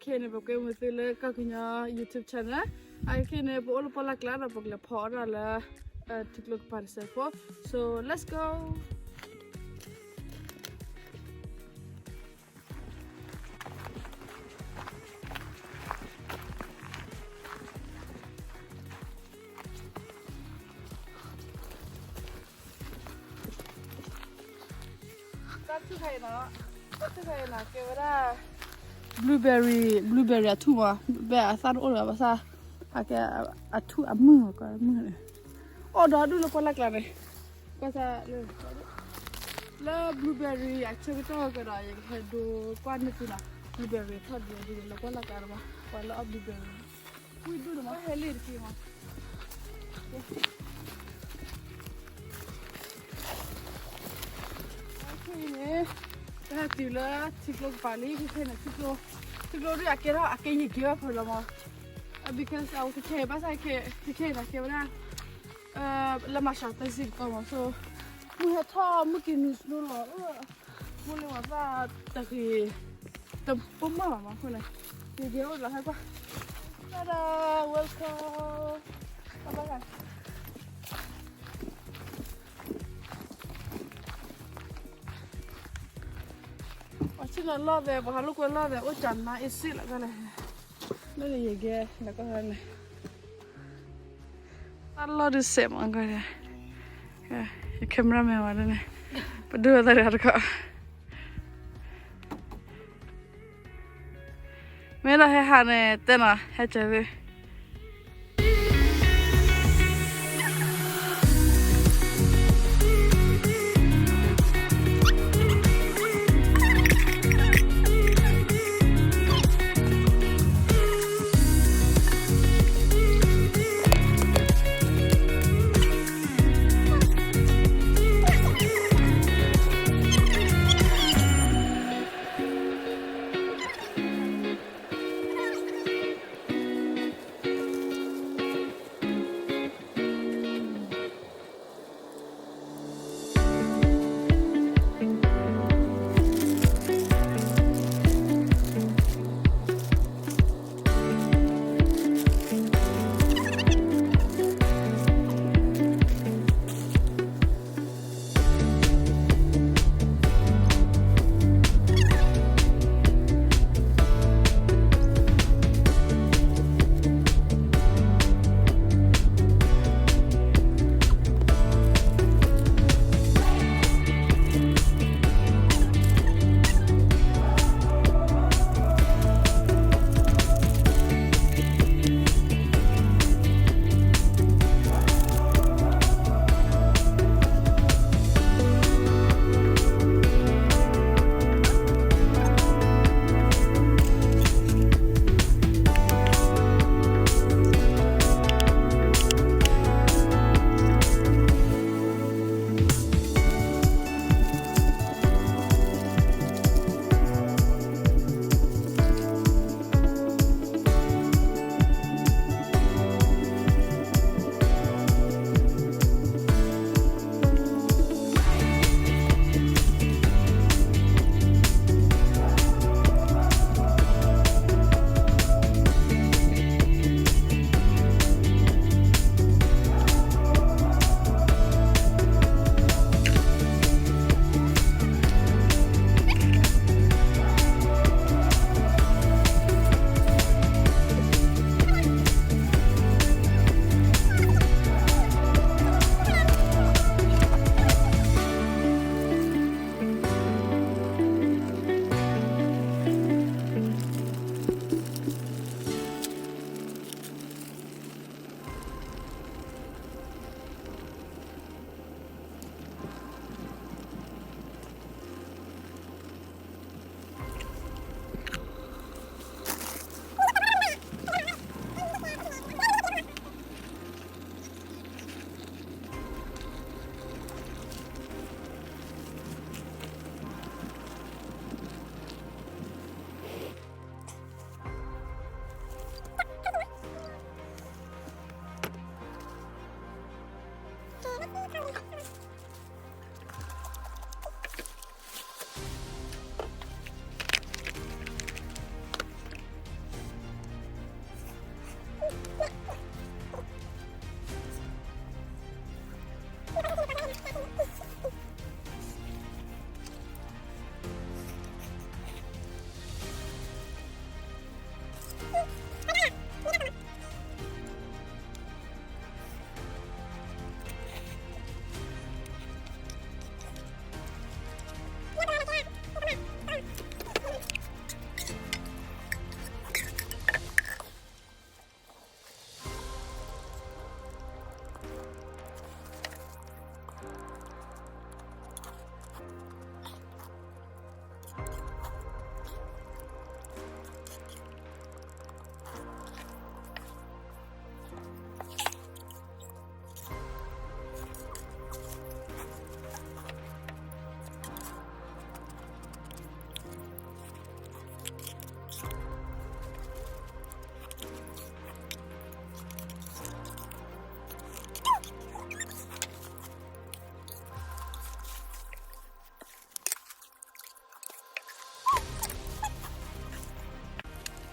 ခဲအံၤန့ၣ် ပကွဲမုာ်သုလၢကီၢ်ကညီ YouTube channel. အခဲအံၤန့ၣ် ပအိၣ်လၢပှၢ်လၢ်ကျါဒီး ပကလဲၤဖီအီၣ်ဒၣ်လၢ ထံကျိကပၤတစဲးဖိ. So let's go. တၢ်ထုကဖၣ်အံၤနီၤ, တၢ်ထုကဖၣ်အံၤနီၤ ကဲဝဲဒၣ် blueberry, blueberry အထူၣ်မး, ဘဲအသၣ်တအိၣ်လၢၤဘၣ်ဆၣ်, အကဲအထူၣ်အမုၢ် ကမုၢ်န့ၣ်, အိၣ်ဒီဒူၣ်လၢပှၢ်လၢ်ကျါန့ၣ်, ကွၢ်စၢ်လၢ လၢ blueberry အဆၢကတီၢ်ကဒီး ယကဟဲဒိကွၢ်န့ၢ်သုနီၤ, blueberry ထီၣ်ဒ်လဲၣ်ဒ်လဲၣ်လၢပှၢ်လၢ်ကျါတဘၣ်, ပှၤလၢအီၣ် blueberry ဝံၣ်ဒိၣ်န့ၣ်မး ဟဲလ့ၣ်တက့ၢ်မး. ခဲအံၤန့ၣ် ပဟဲတုၤလၢထံကျိကပၤလံ, ခဲခဲန့ၣ် ထံကျိ, ထံကျိဒ်အကဲထီၣ် အကဲယံာ်က့ၤဘၣ်ဖဲလီၤမး, because အဝဲခဲခဲဘၣ်ဆၣ် ခဲခဲအံၤန့ၣ် ကဲဝဲဒၣ် လၢမၤရှးတၢ်စံးတကီၢ်မး, so မုၢ်ဟဲထီၣ် မုၢ်က့ၤ နုာ် snow လီၤ, မုၢ်လ့ဝဲသၣ်တဂ့ၤ, တပိၢ်မၢၢ်ဘၣ်မးအဃိန့ၣ်, ယကဲအိၣ်လီၤဟဲကွၢ်, တၢ်ဒၣ် welcome. ပှၤဆ့ၣ်နီၤလီၢ်သဲး ပှၤဟးလိာ်ကွဲလီၢ်သဲး အိၣ်ကၢ်နါအ့စ့ၣ်လီၤကလဲၣ်, လၢယကဲ နကန့ၣ် တၢ်လီၢ်ဒုးစဲးမးကီး, ယ camera man ဝဲဒၣ်န့ၣ် ပဒုးဝဲသးတဂၤတခီ, မ့ၢ်လီၤဟဲဟးန့ၣ် တဲနီၤ ဟဲကၢၤသ့.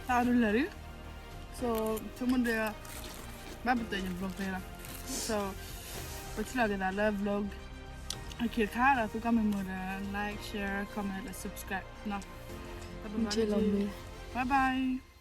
တၢ်အီၣ်ဒၣ်လၢာ်ဒုး, so ဆိကမိၣ်ဒီး ဘၣ်ပတုာ်ယ vlog ဖဲလီၤ, so ပထံၣ်လိာ်က့ၤသးလၢ vlog အခံတခါဒီး သုကွၢ်မုာ်မုာ်ဒီး like share comment ဒီး subscribe နီၤ, bye bye.